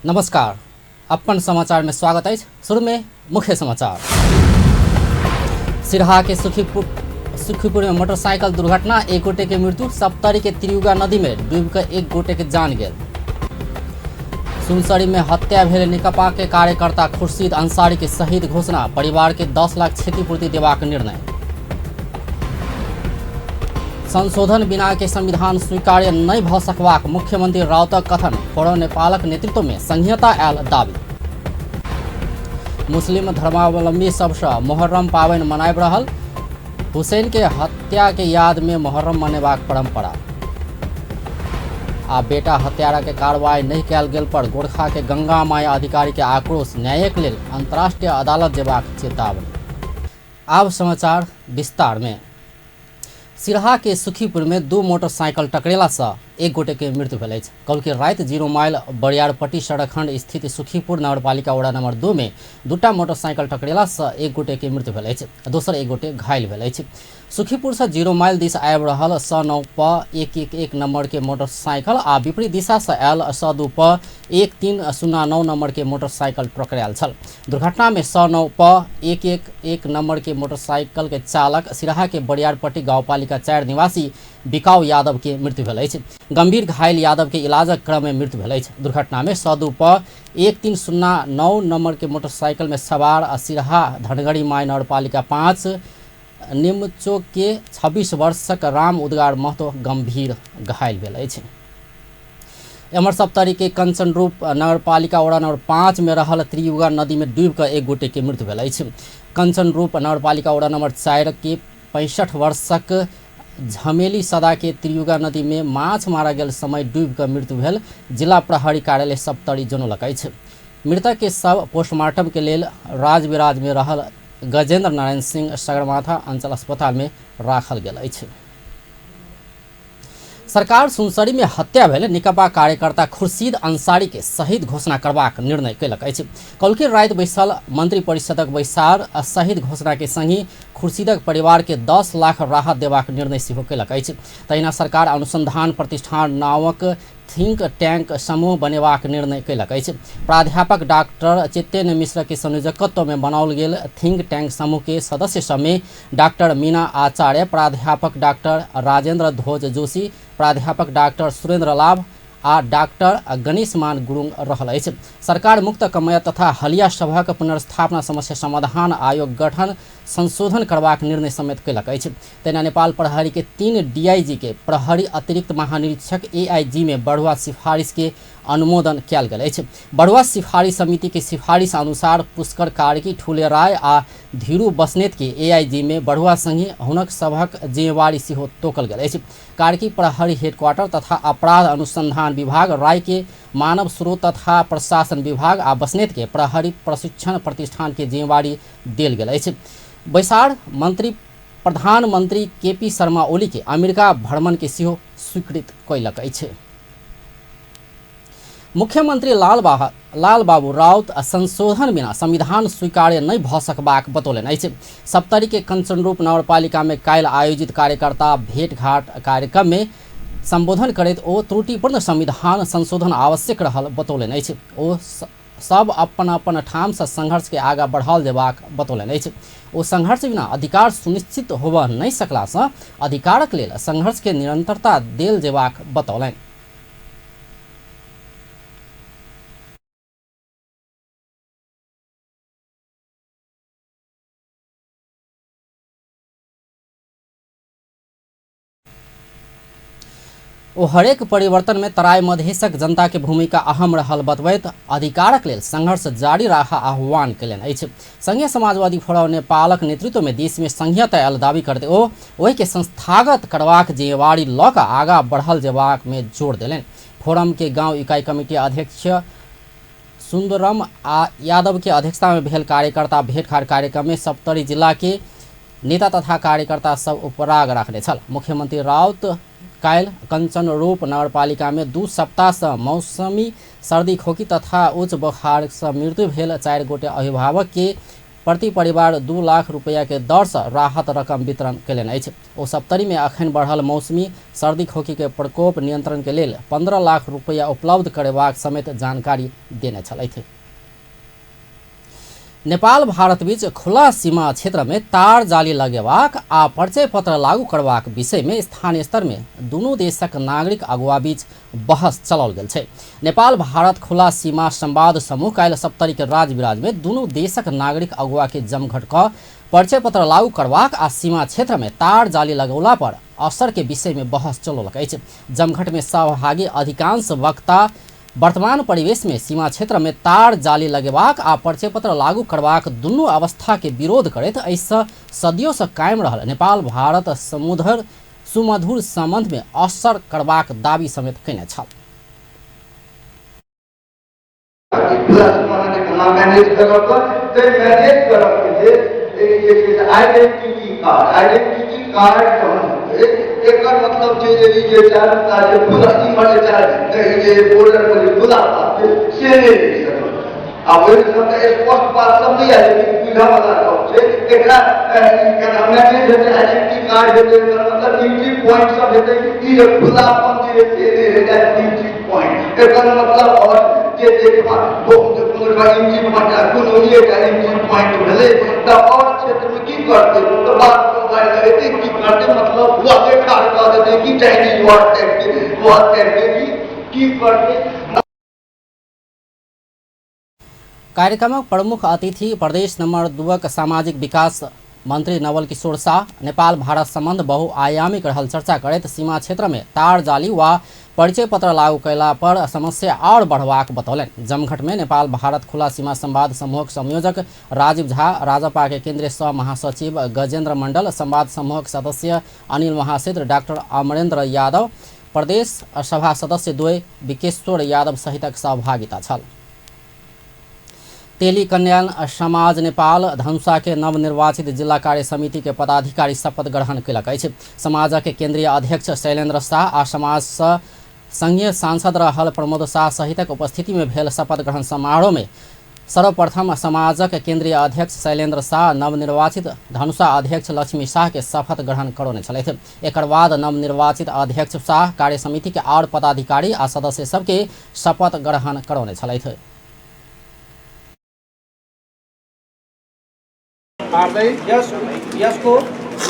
नमस्कार, अपन समाचार में स्वागत अछि। शुरू में मुख्य समाचार। सिरहा के सुखीपुर में मोटरसाइकिल दुर्घटना, एक गोटे के मृत्यु। सप्तरी के त्रियुगा नदी में डूबि के एक गोटे के जान गेल। सुनसरी में हत्या भेल नेकपा के कार्यकर्ता खुर्शीद अंसारी के शहीद घोषणा, परिवार के 10 लाख क्षतिपूर्ति देबाक निर्णय। संशोधन बिना के संविधान स्वीकार्य नहि भऽ सकबाक मुख्यमंत्री राउतक कथन, फोरम नेपालक नेतृत्व में संघीयता आयल दावी। मुस्लिम धर्मावलंबी सबसँ मोहर्रम पाबनि मनाबि रहल, हुसैन के हत्या के याद में मोहर्रम मनेबाक परंपरा। आ बेटा हत्यारा के कार्रवाई नहीं कयल गेल पर गोरखा के गंगा माया अधिकारी के आक्रोश, न्यायक लेल अंतर्राष्ट्रीय अदालत जेबाक चेतावनी। आब समाचार विस्तार में। सिरहा के सुखीपुर में दू मोटरसाइकिल टकरेला से एक गोटे के मृत्यु भेल अछि। कल राति 0 माइल बरियारपट्टी सड़कखंड स्थित सुखीपुर नगरपालिका वडा नंबर 2 में दूटा मोटरसाइकिल टकरेला से एक गोटे के मृत्यु भेल अछि, दोसर एक गोटे घायल भेल अछि। सुखीपुर से 0 माइल दिस आबि रहल स 9 प 111 नंबर के मोटरसाइकिल आ विपरीत दिशा से आयल स 2 प 1309 नंबर के मोटरसाइकिल टकरायल छल। दुर्घटना में स 9 प 111 नंबर के मोटरसाइकिल के चालक सिरहा के बरियारपट्टी गाउँपालिका 4 निवासी बिकाउ यादव के मृत्यु भेल अछि। गंभीर घायल यादव के इलाजक क्रम में मृत्यु भेल अछि। दुर्घटना में स 2 प 1309 नंबर के मोटरसाइकिल में सवार आ सिरहा धनगढ़ी my नगरपालिका 5 निमचोक के 26 वर्षक राम उदगार महतो गंभीर घायल भेल अछि। एम्हर सप्तरी के कंचनरूप नगरपालिका वडा नंबर 5 में रहल त्रियुगा नदी में डूबि कऽ एक गोटे के मृत्यु भेल अछि। कंचनरूप नगरपालिका वडा नंबर 4 के 65 वर्षक झमेली सदा के त्रियुगा नदी में माछ मारा गेल समय डूबि कऽ मृत्यु भेल जिला प्रहरी कार्यालय सप्तरी जनौलक अछि। मृतक के शव पोस्टमार्टम के लेल राजविराज में रहल गजेंद्र नारायण सिंह सगरमाथा अंचल अस्पताल में राखल गेल अछि। सरकार सुनसरी में हत्या भेल नेकपा कार्यकर्ता खुर्शीद अंसारी के शहीद घोषणा करबाक निर्णय कयलक अछि। कौलकी राति बैसल मंत्री परिषदक बैसार शहीद घोषणा के संगहि खुर्शीदक परिवार के 10 लाख राहत देबाक निर्णय सेहो कयलक अछि। तहिना सरकार अनुसंधान प्रतिष्ठान नामक थिंक टैंक समूह बनेबाक निर्णय कयलक अछि। प्राध्यापक डॉक्टर चैतन्य मिश्र के संयोजकत्व में बनाओल गेल थिंक टैंक समूह के सदस्य सब में डॉक्टर मीना आचार्य, प्राध्यापक डॉक्टर राजेंद्र ध्वज जोशी, प्राध्यापक डॉक्टर सुरेंद्र लाभ आ डॉक्टर गणेशमान गुरुङ रहल अछि। सरकार मुक्त कमैया तथा हलिया सभक पुनर्स्थापना समस्या समाधान आयोग गठन संशोधन करबाक निर्णय समेत कयलक अछि। तहिना नेपाल प्रहरी के 3 डीआईजी के प्रहरी अतिरिक्त महानिरीक्षक एआईजी में बढ़ुआ सिफारिश के अनुमोदन कयल गेल अछि। बढ़ुआ सिफारिश समिति के सिफारिश अनुसार पुष्कर कार्की, ठुले राय आ धीरू बस्नेत के एआईजी में बढ़ुआ संगे हुनक सभक जिम्मेवारी सेहो तोकल गेल अछि। कार्की प्रहरी हेडक्वार्टर तथा अपराध अनुसंधान विभाग, राय के मानव स्रोत तथा प्रशासन विभाग आ बस्नेत के प्रहरी प्रशिक्षण प्रतिष्ठान के जिम्मेवारी देल गेल अछि। बैसार मंत्री प्रधानमंत्री केपी शर्मा ओली के अमेरिका भ्रमण के सेहो स्वीकृत कयलक अछि। मुख्यमंत्री लाल बाबू राउत संशोधन बिना संविधान स्वीकार्य नहि भऽ सकबाक बतौलनि अछि। सप्तरी के कंचनरूप नगरपालिका में काल्हि आयोजित कार्यकर्ता भेंटघाट कार्यक्रम में संबोधन करैत ओ त्रुटिपूर्ण संविधान संशोधन आवश्यक रहल बतौलनि अछि। ओ सब अपन अपन ठाम से संघर्ष के आगा बढ़ाओल जेबाक बतौलनि अछि। ओ संघर्ष बिना अधिकार सुनिश्चित होबऽ नहि सकला सँ अधिकारक लेल संघर्ष के निरंतरता देल जेबाक बतौलनि। ओ हरेक परिवर्तन में तराई मधेशक जनता के भूमिका अहम रहल बतबैत अधिकारक लेल संघर्ष जारी राखऽ आह्वान कयलनि अछि। संघीय समाजवादी फोरम नेपालक नेतृत्व में देश में संघीयता आयल दावी करैत ओ ओहि के संस्थागत करबाक जिम्मेवारी लऽ कऽ आगा बढ़ल जेबाक में जोर देलनि। फोरम के गांव इकाई कमिटी अध्यक्ष सुंदरम आ यादव के अध्यक्षता में भेल कार्यकर्ता भेंटघाट कार्यक्रम में सप्तरी जिला के नेता तथा कार्यकर्ता सब उपराग राखने छल। मुख्यमंत्री राउत काल्हि कंचनरूप नगरपालिका में 2 सप्ताह से मौसमी सर्दी खोकी तथा उच्च बोखार से मृत्यु भेल 4 गोटे अभिभावक के प्रति परिवार 2 लाख रुपैया के दर से राहत रकम वितरण कयलनि अछि। ओ सप्तरी में अखन बढ़ल मौसमी सर्दी खोखी के प्रकोप नियंत्रण के लेल 15 लाख रुपैया उपलब्ध करेबाक समेत जानकारी देने छलथि। नेपाल भारत बीच खुला सीमा क्षेत्र में तार जाली लगेबाक आ परिचय पत्र लागू करबाक विषय में स्थानीय स्तर में दुनू देशक नागरिक अगुआ बीच बहस चलाओल गेल छै। नेपाल भारत खुला सीमा संवाद समूह काल्हि सप्तरी के राजविराज में दुनू देशक नागरिक अगुआ के जमघट क परिचय पत्र लागू करबाक आ सीमा क्षेत्र में तार जाली लगौला पर असर के विषय में बहस चलौलक अछि। जमघट में सहभागी अधिकांश वक्ता वर्तमान परिवेश में सीमा क्षेत्र में तार जाली लगेबाक आ परिचय पत्र लागू करबाक दुनू अवस्था के विरोध करैत एहिसँ सदियों से कायम रहल नेपाल भारत समुद्र सुमधुर संबंध में असर करबाक दावी समेत कयने छल। आइडेंटिटी कार्ड एकर मतलब छै जे ई जे चारू कात जे खुला इम्हर जे चार ई जे बॉर्डर पर जे खुला बात छै से नहि रहि सकल। आब ओहि सबके स्पष्ट बात सब नहि आयल, लेकिन बुझऽ वाला गप छै। एकरा केना मैनेज हेतै, आइडेंटिटी कार्ड हेतै, एकर मतलब एंट्री पॉइंट सब हेतै। ई जे खुलापन जे से नहि हेतै एंट्री पॉइंट, एकर मतलब आओर जे कोनो एंट्री पॉइंट कोनो एकटा एंट्री पॉइंट भेलै तऽ आओर क्षेत्रमे की करतै, तऽ बात लगेतै की करतै, मतलब वह ठाढ़ कऽ देतै कि चाइनीज वॉर टाइपके वॉर टाइपके की करतै। कार्यक्रमक प्रमुख अतिथि प्रदेश नंबर 2 के सामाजिक विकास मंत्री नवल किशोर शाह नेपाल भारत संबंध बहुआयामिक रहल चर्चा करैत सीमा क्षेत्र में तार जाली वा परिचय पत्र लागू कयला पर समस्या और बढ़बाक बतौलनि। जमघट में नेपाल भारत खुला सीमा संवाद समूहक संयोजक राजीव झा, राजपा के केंद्रीय सह महासचिव गजेंद्र मंडल, संवाद समूहक सदस्य अनिल महासिद्ध, डॉक्टर अमरेंद्र यादव, प्रदेश सभा सदस्य द्वय विकेश्वर यादव सहितक सहभागिता छल। तेली कल्याण समाज नेपाल धनुषा के नवनिर्वाचित जिला कार्य समिति के पदाधिकारी शपथ ग्रहण कयलक अछि। समाजक केंद्रीय अध्यक्ष शैलेंद्र शाह आ समाज सँ संघीय सांसद रहल प्रमोद शाह सहितक उपस्थिति में भेल शपथ ग्रहण समारोह में सर्वप्रथम समाजक केंद्रीय अध्यक्ष शैलेंद्र शाह नवनिर्वाचित धनुषा अध्यक्ष लक्ष्मी शाह के शपथ ग्रहण करौने छलथि। एकर बाद नवनिर्वाचित अध्यक्ष शाह कार्य समिति के आर पदाधिकारी आ सदस्य सबके शपथ ग्रहण करौने छलथि। यसको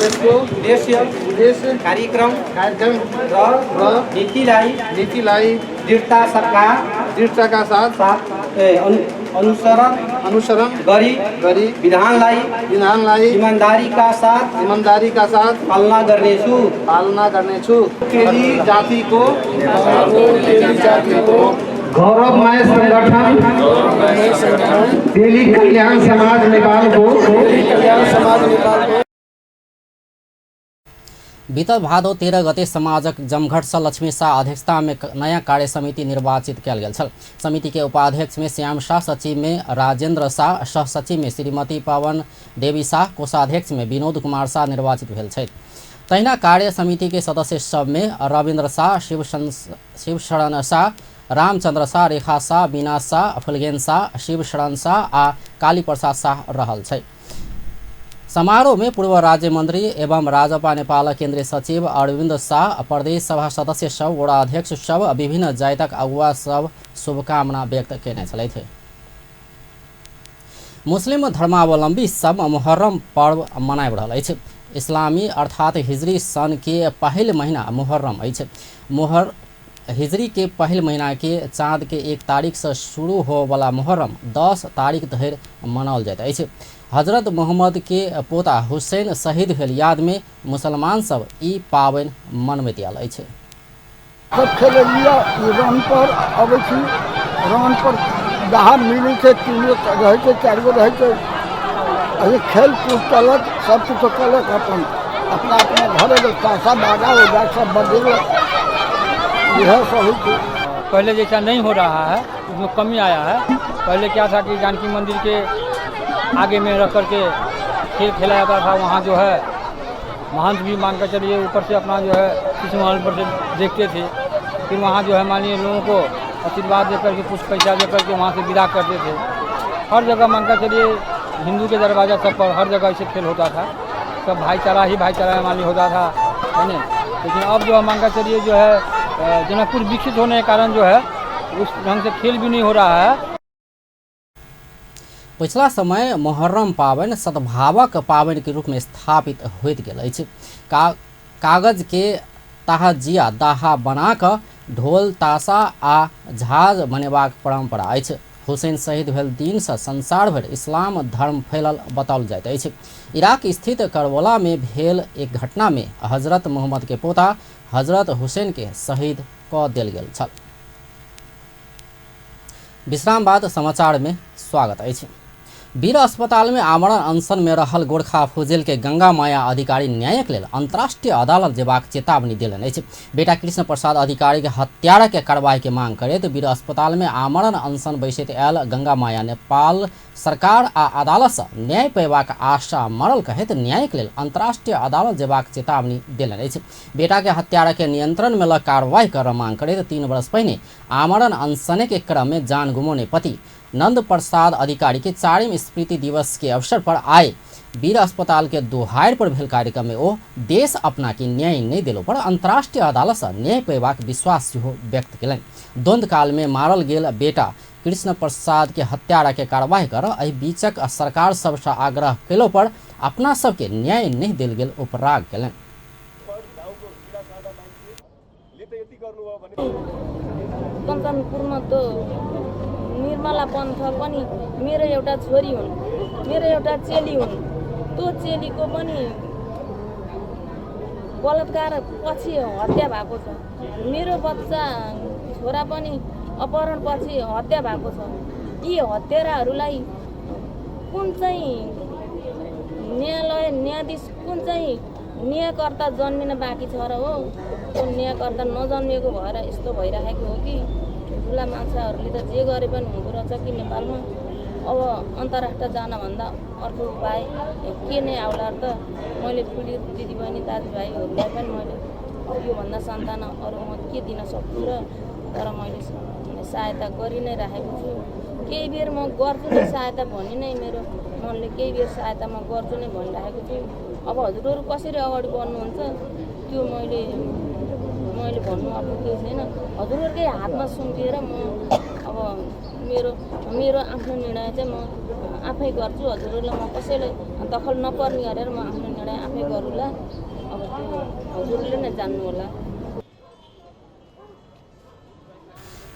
उद्देश्य कार्यक्रम र नीतिलाई दृढताका साथ अनुसरण गरी विधानलाई इमानदारीका साथ पालना गर्नेछु। तेली जातिको गौरवमय संगठन तेली कल्याण समाज नेपाल को बीतल भादो 13 गते समाजक जमघट से लक्ष्मी शाह अध्यक्षता में नया कार्य समिति निर्वाचित कयल गेल छल। समिति के उपाध्यक्ष में श्याम शाह, सचिव में राजेंद्र शाह, सह सचिव में श्रीमती पवन देवी शाह, कोषाध्यक्ष में विनोद कुमार शाह निर्वाचित भेल छथि। तहिना कार्य समिति के सदस्य सब में रविन्द्र शाह, शिवशरण शाह, रामचंद्र शाह, रेखा शाह, बीना शाह, फुलगेन शाह, शिवशरण शाह आ काली प्रसाद शाह रहल छै। समारोह में पूर्व राज्य मंत्री एवं राजपा नेपाल केंद्रीय सचिव अरविंद शाह, प्रदेश सभा सदस्य सब, वडा अध्यक्ष सब, विभिन्न जातिक अगुवा सब शुभकामना व्यक्त कयने छलथि। मुस्लिम धर्मावलंबी सब मुहर्रम पर्व मनाबि रहल अछि। इस्लामी अर्थात हिजरी सन के पहिल महीना मुहर्रम अछि। हिजरी के पहिल महीना के चाँद के 1 तारीख से शुरू होवला मुहर्रम 10 तारीख धरि मनाओल जाइत अछि। हजरत मोहम्मद के पोता हुसैन शहीद भेल याद में मुसलमान सब ई पाबनि मनबैत आयल अछि। सब खेललियै, रन पर अबै छी, रन पर जहाँ मिलै छै 3 गो रहै छै, 4 गो रहै छै, अभी खेल कूद कयलक, सब किछो कयलक, अपन अपना अपना घरे गेल, ताशा बाजा उजा सब बजेलक, यह सब होइ छै। पहले जैसा नहीं हो रहा है, उसमें कमी आया है। पहले क्या था कि जानकी मंदिर के आगे में रख करके खेल खेला जाता था, वहाँ जो है महंत भी मान कर चलिए ऊपर से अपना जो है इस महल पर से देखते थे, फिर वहाँ जो है मानिए लोगों को आशीर्वाद दे करके कुछ पैसा दे करके वहाँ से विदा करते थे। हर जगह मान कर चलिए हिंदू के दरवाज़ा सब पर हर जगह ऐसे खेल होता था, सब भाईचारा ही भाईचारा मान ली होता था, है ना। लेकिन अब जो है मान कर चलिए जो है जनकपुर विकसित होने के कारण जो है उस ढंग से खेल भी नहीं हो रहा है। पिछला समय मुहर्रम पाबनि सद्भावक पाबनि के रूप में स्थापित होइत गेल अछि। कागज के ताहजिया दाहा बना कऽ ढोल ताशा आ झाज बनेबाक परंपरा अछि। हुसैन शहीद भेल दिनसँ संसार भरि इस्लाम धर्म फैलल बताओल जाइत अछि। इराक स्थित करबला में भेल एक घटना में हजरत मोहम्मद के पोता हजरत हुसैन के शहीद कऽ देल गेल छल। विश्राम बाद समाचार में स्वागत अछि। वीर अस्पताल में आमरण अनशन में रहल गोरखा फुजेल के गंगा माया अधिकारी न्यायक लेल अंतर्राष्ट्रीय अदालत जेबाक चेतावनी देलनि अछि। बेटा कृष्ण प्रसाद अधिकारी के हत्यारा के कार्रवाई के मांग करैत वीर अस्पताल में आमरण अनशन बैसैत आयल गंगा माया नेपाल सरकार आ अदालत सँ न्याय पेबाक आशा मरल कहैत न्यायक लेल अंतर्राष्ट्रीय अदालत जेबाक चेतावनी देलनि अछि। बेटा के हत्यारा के नियंत्रण में ल कार्रवाई कर मांग करैत 3 वर्ष पहिने आमरण अनशन के क्रम में जान गुमौने पति नंद प्रसाद अधिकारी के 4वीं स्मृति दिवस के अवसर पर आए वीर अस्पताल के दोहार पर भेल कार्यक्रम में ओ देश अपना के न्याय नहीं दिलो पर अंतर्राष्ट्रीय अदालत से न्याय पेबाक विश्वास सेहो व्यक्त केलनि। द्वंद्व काल में मारल गेल बेटा कृष्ण प्रसाद के हत्यारा के कार्रवाई कर एहि बीचक सरकार सबसँ आग्रह केलो पर अपना सबके न्याय नहीं देल गेल उपराग केलनि। कञ्चनपुरमा त्यो निर्मला पन्थ पनि मेरो एउटा छोरी हुन्, मेरो एउटा चेली हुन्। त्यो चेलीको पनि बलात्कार पछि हत्या भएको छ। मेरो बच्चा छोरा पनि अपहरण पछि हत्या भएको छ। यी हत्याराहरूलाई कुन चाहिँ न्यायालय न्यायाधीश कुन चाहिँ न्यायकर्ता जन्मिन बाँकी छ र हो? त्यो न्यायकर्ता नजन्मिएको भएर यस्तो भइरहेको हो कि ठुल्ठुला मान्छेहरूले त जे गरे पनि हुँदो रहेछ कि नेपालमा। अब अन्तर्राष्ट्र जानभन्दा अर्को उपाय के नै आउला त? मैले ठुली दिदीबहिनी दाजुभाइहरूलाई पनि मैले योभन्दा सन्तान अरू म के दिन सक्छु र? तर मैले सहायता गरि नै राखेको छु। केही बेर म गर्छु नै सहायता भनी नै मेरो मनले केही बेर सहायता म गर्छु नै भनिराखेको छु। अब हजुरहरू कसरी अगाडि बढ्नुहुन्छ त्यो मैले मैले भन्नु अर्को केही छैन। हजुरहरूकै हातमा सुम्पिएर म अब मेरो मेरो आफ्नो निर्णय चाहिँ म आफै गर्छु। हजुरहरूलाई म कसैलाई दखल नपर्ने गरेर म आफ्नो निर्णय आफै गरौँला। अब त्यो हजुरले नै जान्नु होला।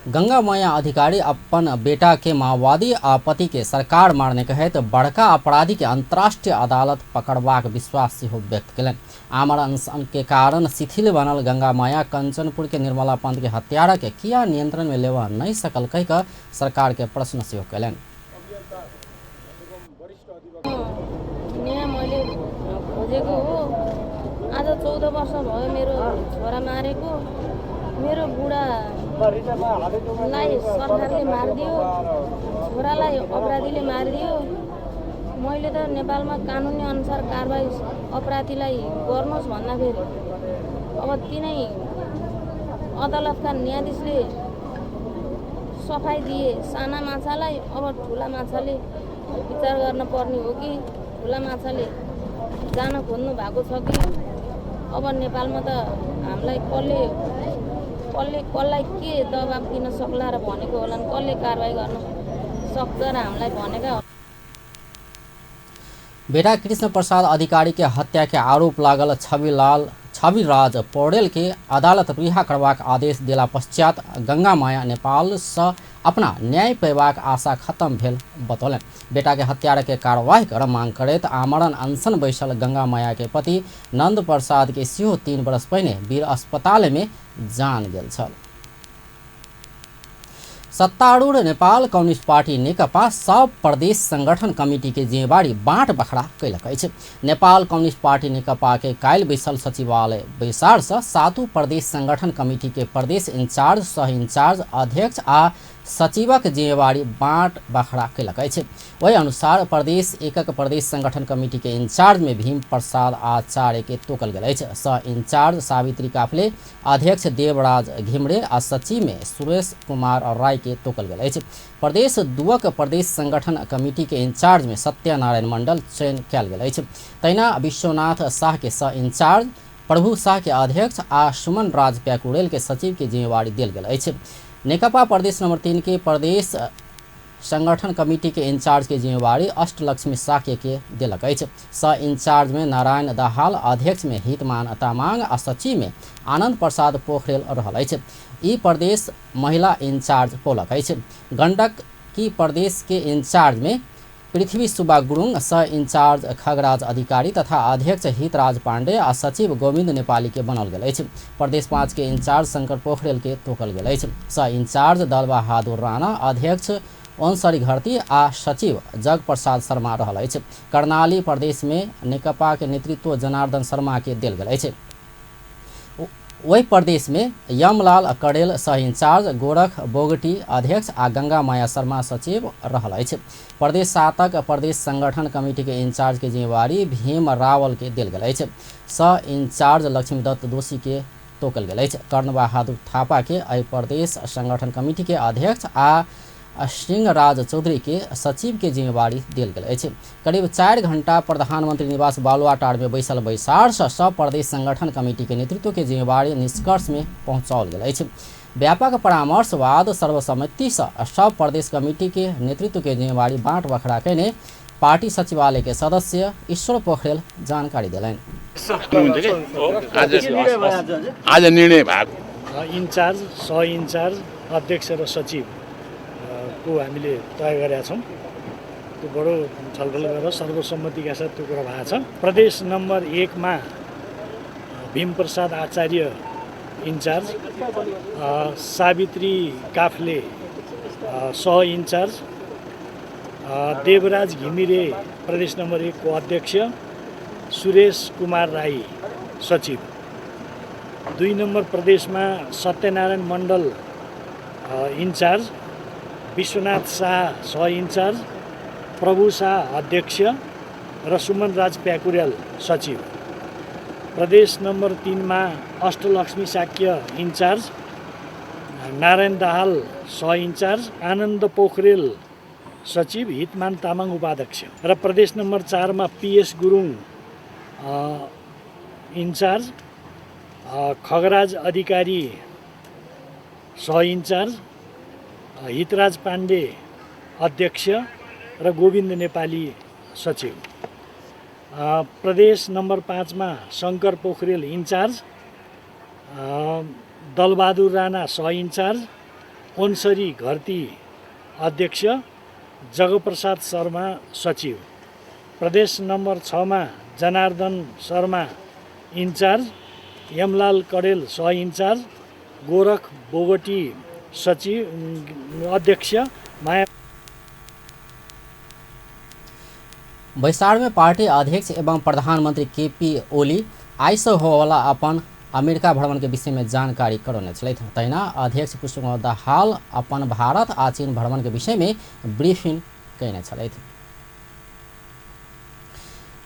गंगा माया अधिकारी अपन बेटा के माओवादी आ पति के सरकार मारने कहैत बड़का अपराधी के अंतर्राष्ट्रीय अदालत पकड़बाक विश्वास सेहो व्यक्त केलनि। आमरण अनशन के कारण शिथिल बनल गंगा माया कंचनपुर के निर्मला पंत के हत्यारा के किया नियंत्रण में लेवा नहीं सकल कहि कऽ सरकार के प्रश्न सेहो केलनि। न्याय मैले खोजेको हो। आज 14 वर्ष भयो मेरो छोरा मारेको। मेरो बुढालाई सरकारले मारिदियो, छोरालाई अपराधीले मारिदियो। मैले त नेपालमा कानुनी अनुसार कारवाही अपराधीलाई गर्नुहोस् भन्दाखेरि अब तिनै अदालतका न्यायाधीशले सफाई दिए साना माछालाई। अब ठुला माछाले विचार गर्न पर्ने हो कि ठुला माछाले जान खोज्नु भएको छ कि? अब नेपालमा त हामीलाई कसले कसले कसलाई के दबाब दिन सक्ला र भनेको होलान्, कसले कारवाही गर्न सक्छ र हामीलाई भनेका। बेटा कृष्ण प्रसाद अधिकारी के हत्या के आरोप लागल छविराज पौडेल के अदालत रिहा करबाक आदेश देला पश्चात गंगा माया नेपाल से अपना न्याय पेबाक आशा खत्म भेल बतौलनि। बेटा के हत्यारा के कार्रवाई कर मांग करैत आमरण अनशन बैसल गंगा माया के पति नंद प्रसाद के सेहो 3 वर्ष पहिने वीर अस्पताल में जान गेल छल। सत्तारूढ़ नेपाल कम्युनिस्ट पार्टी नेकपा सब प्रदेश संगठन कमिटी के जिम्मेवारी बाँट बखरा कयलक अछि। नेपाल कम्युनिस्ट पार्टी नेकपा के काल्हि बैसल सचिवालय बैसार से 7 प्रदेश संगठन कमिटी के प्रदेश इंचार्ज, सह इंचार्ज, अध्यक्ष आ सचिवक जिम्मेवारी बाँट बखरा केलक अछि। ओहि अनुसार प्रदेश एकक प्रदेश संगठन कमिटी के इंचार्ज में भीम प्रसाद आचार्य के तोकल गेल अछि। सह इंचार्ज सावित्री काफले, अध्यक्ष देवराज घिमरे आ सचिव में सुरेश कुमार राय के तोकल गेल अछि। प्रदेश दुअक प्रदेश संगठन कमिटी के इंचार्ज में सत्यनारायण मंडल चयन कयल गेल अछि। तहिना विश्वनाथ शाह के सह इंचार्ज, प्रभु शाह के अध्यक्ष आ सुमन राज प्याकुरेल के सचिव के जिम्मेवारी देल गेल अछि। नेकपा प्रदेश नंबर 3 के प्रदेश संगठन कमिटी के इंचार्ज के जिम्मेवारी अष्टलक्ष्मी साक्य के देलक अछि। सह इंचार्ज में नारायण दाहाल, अध्यक्ष में हितमान तामाङ आ सचिव में आनंद प्रसाद पोखरेल रहल अछि। ई प्रदेश महिला इंचार्ज पौलक अछि। गंडक की प्रदेश के इंचार्ज में पृथ्वी सुब्बा गुरुङ, सह इंचार्ज खगराज अधिकारी तथा अध्यक्ष हितराज पाण्डे आ सचिव गोविन्द नेपाली के बनाओल गेल अछि। प्रदेश 5 के इंचार्ज शंकर पोखरेल के तोकल गेल अछि। सह इंचार्ज दलबहादुर राणा, अध्यक्ष ओनसरी घरती आ सचिव जग प्रसाद शर्मा रहल अछि। कर्णाली प्रदेश में नेकपा के नेतृत्व जनार्दन शर्मा के देल गेल अछि। ओहि प्रदेश में यमलाल कडेल सह इंचार्ज, गोरख बोगटी अध्यक्ष आ गंगा माया शर्मा सचिव रहल अछि। प्रदेश 7 प्रदेश संगठन कमिटी के इंचार्ज के जिम्मेवारी भीम रावल के देल गेल अछि। सह इंचार्ज लक्ष्मीदत्त दोषी के तोकल गेल अछि। कर्ण बहादुर थापा के एहि प्रदेश संगठन कमिटी के अध्यक्ष आ सिंहराज चौधरी के सचिव के जिम्मेवारी देल गेल अछि। करीब 4 घंटा प्रधानमंत्री निवास बालुआटार में बैसल बैसार से सब प्रदेश संगठन कमिटी के नेतृत्व के जिम्मेवारी निष्कर्ष में पहुंचाओल गेल अछि। व्यापक परामर्श बाद सर्वसम्मति से सब प्रदेश कमिटी के नेतृत्व के जिम्मेवारी बाँट बखरा कयने पार्टी सचिवालय के सदस्य ईश्वर पोखरेल जानकारी देलनि। आज निर्णय भएको इन्चार्ज, सह इन्चार्ज, अध्यक्ष र सचिव को हामीले तय गरेका छौँ। त्यो बडो छलफल गरेर सर्वसम्मतिका साथ त्यो कुरा भएको छ। प्रदेश नम्बर 1 मा भीमप्रसाद आचार्य इन्चार्ज, सावित्री काफले सह इन्चार्ज, देवराज घिमिरे प्रदेश नम्बर 1 को अध्यक्ष, सुरेश कुमार राई सचिव। 2 नम्बर प्रदेशमा सत्यनारायण मण्डल इन्चार्ज, विश्वनाथ शाह सह इन्चार्ज, प्रभु शाह अध्यक्ष र सुमन राज प्याकुरेल सचिव। प्रदेश नम्बर 3 मा अष्टलक्ष्मी साक्य इन्चार्ज, नारायण दाहाल सह इन्चार्ज, आनन्द पोखरेल सचिव, हितमान तामाङ उपाध्यक्ष र प्रदेश नम्बर 4 मा पिएस गुरुङ इन्चार्ज, खगराज अधिकारी सह इन्चार्ज, हितराज पाण्डे अध्यक्ष र गोविन्द नेपाली सचिव। प्रदेश नम्बर 5 मा शङ्कर पोखरेल इन्चार्ज, दलबहादुर राणा सह इन्चार्ज, ओन्सरी घरती अध्यक्ष, जगप्रसाद शर्मा सचिव। प्रदेश नम्बर 6 मा जनार्दन शर्मा इन्चार्ज, यमलाल कडेल सह इन्चार्ज, गोरख बोगटी सचिव अध्यक्ष, माया। बैसार में पार्टी अध्यक्ष एवं प्रधानमंत्री केपी ओली आइ से होवला अपन अमेरिका भ्रमण के विषय में जानकारी करौने छलथि। तहिना अध्यक्ष पुष्पकमल दाहाल अपन भारत आ चीन भ्रमण के विषय में ब्रीफिंग कयने छलथि।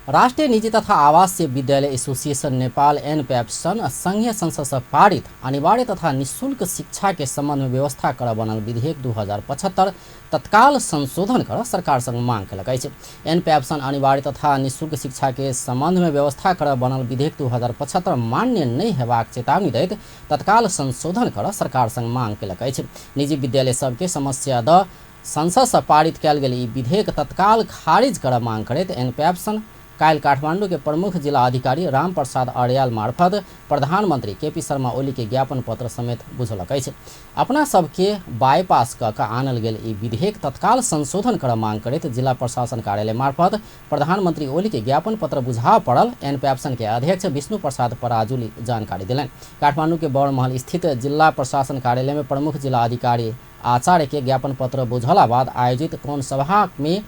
राष्ट्रिय निजी तथा आवासीय विद्यालय एसोसिएशन नेपाल एनपेप्सन संघीय संसद से पारित अनिवार्य तथा निःशुल्क शिक्षा के संबंध में व्यवस्था कर बनल विधेयक 2075 तत्काल संशोधन कर सरकार संग मांग केलक अछि। एनपेप्सन अनिवार्य तथा निःशुल्क शिक्षा के संबंध में व्यवस्था कर बनल विधेयक 2075 मान्य नहीं हेबाक चेतावनी दैत तत्काल संशोधन कर सरकार संग मांग केलक अछि। निजी विद्यालय सबके समस्या the संसद से पारित कयल गेल ई विधेयक तत्काल खारिज कर मांग करैत एनपेप्सन काल्हि काठमांडू के प्रमुख जिला अधिकारी रामप्रसाद अर्याल मार्फत प्रधानमंत्री केपी शर्मा ओली के ज्ञापन पत्र समेत बुझलक अछि। अपना सबके बाईपास कऽ के आनल गेल ई विधेयक तत्काल संशोधन कर मांग करैत जिला प्रशासन कार्यालय मार्फत प्रधानमंत्री ओली के ज्ञापन पत्र बुझाव पड़ल एनपेप्सन के अध्यक्ष विष्णु प्रसाद पराजुली जानकारी देलनि। काठमांडू के बौरमहल स्थित जिला प्रशासन कार्यालय में प्रमुख जिला अधिकारी आचार्य के ज्ञापन पत्र बुझला बाद आयोजित कोण सभा में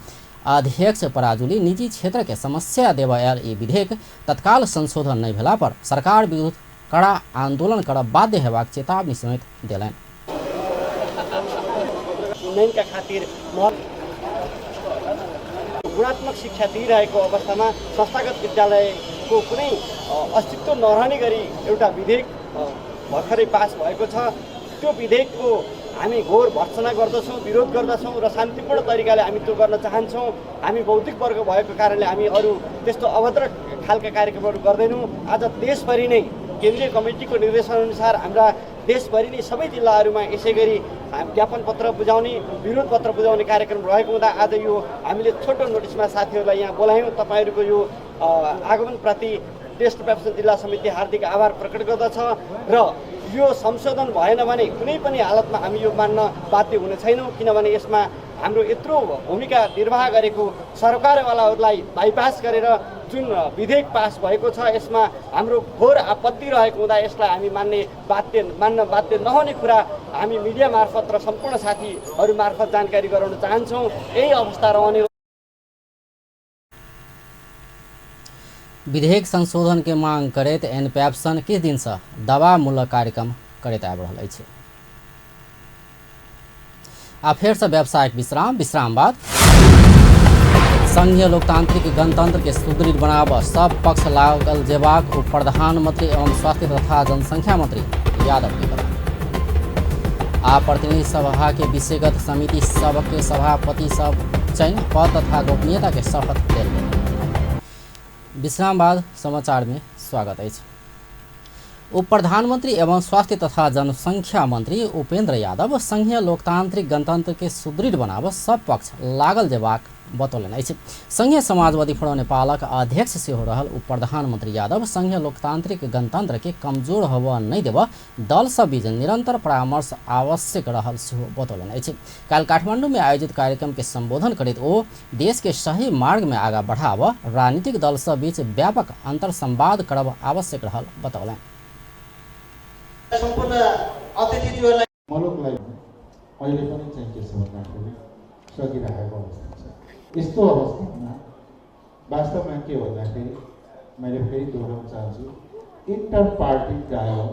अध्यक्ष पराजुली निजी क्षेत्र के समस्या देबय आयल ई विधेयक तत्काल संशोधन नहि भेला पर सरकार विरुद्ध कड़ा आंदोलन करब बाध्य हेबाक चेतावनी समेत देलनि। उन्नयनका खातिर गुणात्मक शिक्षा दिइरहेको अवस्थामा संस्थागत विद्यालयको कुनै अस्तित्व नरहने गरी एउटा विधेयक भर्खरै पास भएको छ। त्यो विधेयकको हामी घोर भर्त्सना गर्दछौँ, विरोध गर्दछौँ र शान्तिपूर्ण तरिकाले हामी त्यो गर्न चाहन्छौँ। हामी बौद्धिक वर्ग भएको कारणले हामी अरू त्यस्तो अभद्र खालका कार्यक्रमहरू गर्दैनौँ। आज देशभरि नै केन्द्रीय कमिटीको निर्देशनअनुसार हाम्रा देशभरि नै सबै जिल्लाहरूमा यसै गरी ज्ञापन पत्र बुझाउने, विरोध पत्र बुझाउने कार्यक्रम रहेको हुँदा आज यो हामीले छोटो नोटिसमा साथीहरूलाई यहाँ बोलायौँ। तपाईँहरूको यो आगमनप्रति टेस्ट प्याप्सन जिल्ला समिति हार्दिक आभार प्रकट गर्दछ र यो संशोधन भएन भने कुनै पनि हालतमा हामी यो मान्न बाध्य हुने छैनौँ, किनभने यसमा हाम्रो यत्रो भूमिका निर्वाह गरेको सरकारवालाहरूलाई बाइपास गरेर जुन विधेयक पास भएको छ यसमा हाम्रो घोर आपत्ति रहेको हुँदा यसलाई हामी मान्न बाध्य नहुने कुरा हामी मिडिया मार्फत र सम्पूर्ण साथीहरू मार्फत जानकारी गराउन चाहन्छौँ। यही अवस्था रहने। विधेयक संशोधन के मांग करैत एनपैप्सन किछु दिन से दबावमूलक कार्यक्रम करैत आबि रहल अछि। आ फेर से व्यावसायिक विश्राम। विश्राम बाद संघीय लोकतांत्रिक गणतंत्र के सुदृढ़ बनाब सब पक्ष लागल जेबाक उप प्रधानमंत्री एवं स्वास्थ्य तथा जनसंख्या मंत्री यादव के कदम। आ प्रतिनिधि सभा के विषयगत समिति सबके सभापति सब चयन पद तथा गोपनीयता के शपथ लेल गेल। विश्राम बाद समाचार में स्वागत अछि। उप प्रधानमंत्री एवं स्वास्थ्य तथा जनसंख्या मंत्री उपेंद्र यादव संघीय लोकतांत्रिक गणतंत्र के सुदृढ़ बनाब सब पक्ष लागल जेबाक बतौलनि अछि। संघीय समाजवादी फोरम नेपालक अध्यक्ष सेहो रहल उप प्रधानमंत्री यादव संघीय लोकतांत्रिक गणतंत्र के कमजोर होबय नहि देबय दल सब बीच निरंतर परामर्श आवश्यक रहल सेहो बतौलनि अछि। काल्हि काठमांडू में आयोजित कार्यक्रम के संबोधन करैत ओ देश के सही मार्ग में आगा बढ़ाबय राजनीतिक दल सब बीच व्यापक अंतरसंवाद करब आवश्यक रहल बतौलनि। सम्पूर्ण अतिथिज्यूहरूलाई मुलुकलाई अहिले पनि चाहिँ के छ भन्दाखेरि सकिरहेको अवस्था छ। यस्तो अवस्थामा वास्तवमा के भन्दाखेरि मैले फेरि दोहोऱ्याउन चाहन्छु, इन्टर पार्टी डायलग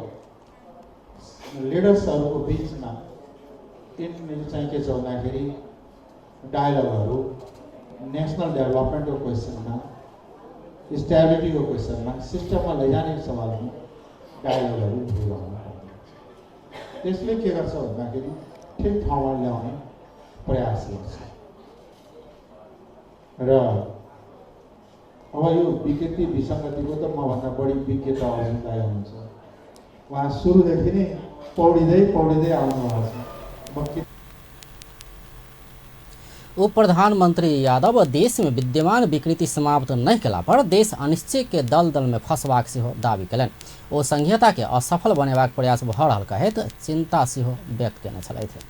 लिडर्सहरूको बिचमा चाहिँ के छ भन्दाखेरि डायलगहरू नेसनल डेभलपमेन्टको क्वेसनमा, स्टेबिलिटीको क्वेसनमा, सिस्टममा लैजाने सवालमा डायलगहरू भइरहनु पर्ने। त्यसले के गर्छ भन्दाखेरि ठिक ठाउँमा ल्याउने प्रयास गर्छ र अब यो विकृति विसङ्गतिको त मभन्दा बढी विज्ञ त अर्जुन दाई हुनुहुन्छ, उहाँ सुरुदेखि नै पौडिँदै पौडिँदै आउनुभएको छ। उप प्रधानमंत्री यादव देश में विद्यमान विकृति समाप्त नहीं केला पर देश अनिश्चय के दलदल में फंसबाक सेहो दावी केलनि। ओ संघीयता के असफल बनेबाक प्रयास भऽ रहल कहैत चिंता सेहो व्यक्त केने छलथि।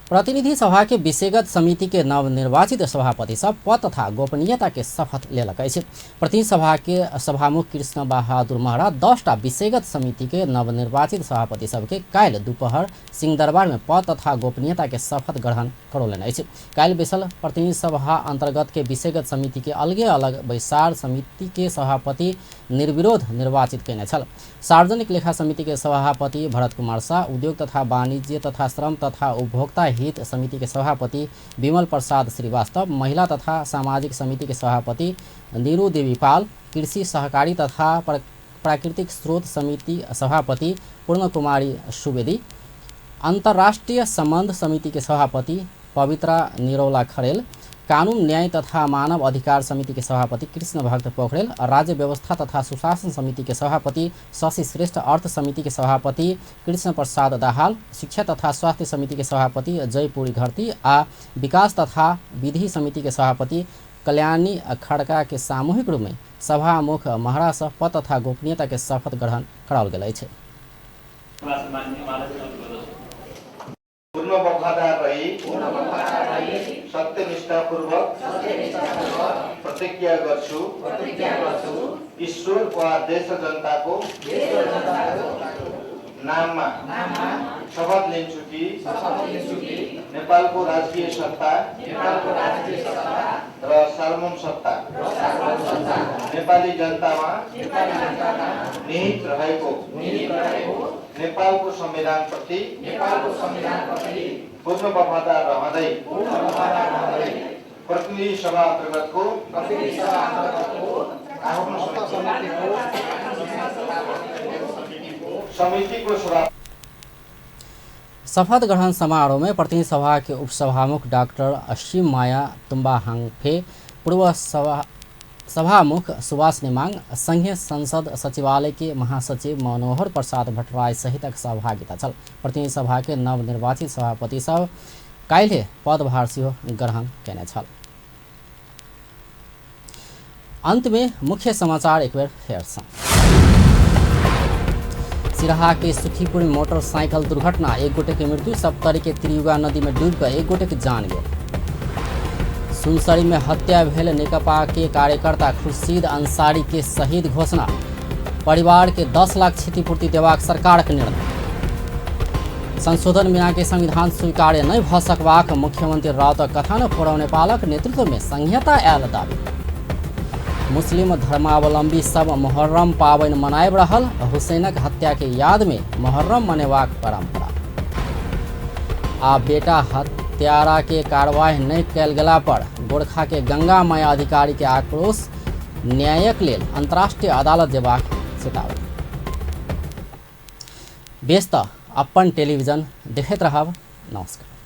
प्रतिनिधि सभा के विषयगत समिति के नवनिर्वाचित सभापति सब पद तथा गोपनीयता के शपथ लेलक अछि। प्रतिनिधि सभा के सभामुख कृष्ण बहादुर महरा 10टा विषयगत समिति के नवनिर्वाचित सभापति सबके काल्हि दुपहर सिंहदरबार में पद तथा गोपनीयता के शपथ ग्रहण करौलनि अछि। काल्हि बैसल प्रतिनिधि सभा अंतर्गत के विषयगत समिति के अलगे अलग बैसार समिति के सभापति निर्विरोध निर्वाचित केने छल। सार्वजनिक लेखा समिति के सभापति भरत कुमार शाह, उद्योग तथा वाणिज्य तथा श्रम तथा उपभोक्ता हित समिति के सभापति विमल प्रसाद श्रीवास्तव, महिला तथा सामाजिक समिति के सभापति नीरू देवी पाल, कृषि सहकारी तथा प्राकृतिक स्रोत समिति सभापति पूर्ण कुमारी सुवेदी, अंतर्राष्ट्रीय संबंध समिति के सभापति पवित्रा निरौला खरेल, कानून न्याय तथा मानव अधिकार समिति के सभापति कृष्ण भक्त पोखरेल, राज्य व्यवस्था तथा सुशासन समिति के सभापति शशि श्रेष्ठ, अर्थ समिति के सभापति कृष्ण प्रसाद दाहाल, शिक्षा तथा स्वास्थ्य समिति के सभापति जयपुरी घरती आ विकास तथा विधि समिति के सभापति कल्याणी खड़का के सामूहिक रूप में सभामुख महरा सँ पद तथा गोपनीयता के शपथ ग्रहण कराओल गेल अछि। पूर्ण वफादार रही सत्यनिष्ठापूर्वक प्रतिज्ञा गर्छु ईश्वर वा देश जनताको नाममा शपथ लिन्छु कि नेपालको राजकीय सत्ता र सार्वभौम सत्ता नेपाली जनतामा निहित रहेको नेपालको संविधानप्रति पूर्ण वफादार रहँदै प्रतिनिधि सभा अन्तर्गतको आफ्नो समितिको सभा। शपथ ग्रहण समारोह में प्रतिनिधि सभा के उपसभामुख डॉक्टर अश्विन माया तुम्बाहाङफे, पूर्व सभामुख सुभाष नेमाङ, संघीय संसद सचिवालय के महासचिव मनोहर प्रसाद भट्टराई सहितक सहभागिता छल। प्रतिनिधि सभा के नवनिर्वाचित सभापति सब काल्हि पदभार सेहो ग्रहण केने छल। अंत में मुख्य समाचार एक बेर फेरसँ। सिराहा के सुखीपुर में मोटरसाइकिल दुर्घटना, एक गोटे के मृत्यु, सप्तरी के त्रियुगा नदी में डूब कर एक गोटे के जान गेल। सुनसरी में हत्या भेल नेकपा के कार्यकर्ता खुर्शीद अंसारी के शहीद घोषणा, परिवार के 10 लाख क्षतिपूर्ति देबाक सरकार के निर्णय। संशोधन बिना के संविधान स्वीकार्य नहीं भ सकबाक मुख्यमंत्री राउतक कथन, फोरम नेपालक नेतृत्व में संहिता आयल दावी। मुस्लिम धर्मावलंबी सब मुहर्रम पाबनि मनाबि रहल, हुसैनक हत्या के याद में मुहर्रम मनेबाक परंपरा। आ बेटा हत्यारा के कार्रवाई नहीं कयल गेला पर गोरखा के गंगा माया अधिकारी के आक्रोश, न्यायक लेल अंतर्राष्ट्रीय अदालत जेबाक चेतावनी। बेस त अपन टेलीविजन देखैत रहब। नमस्कार।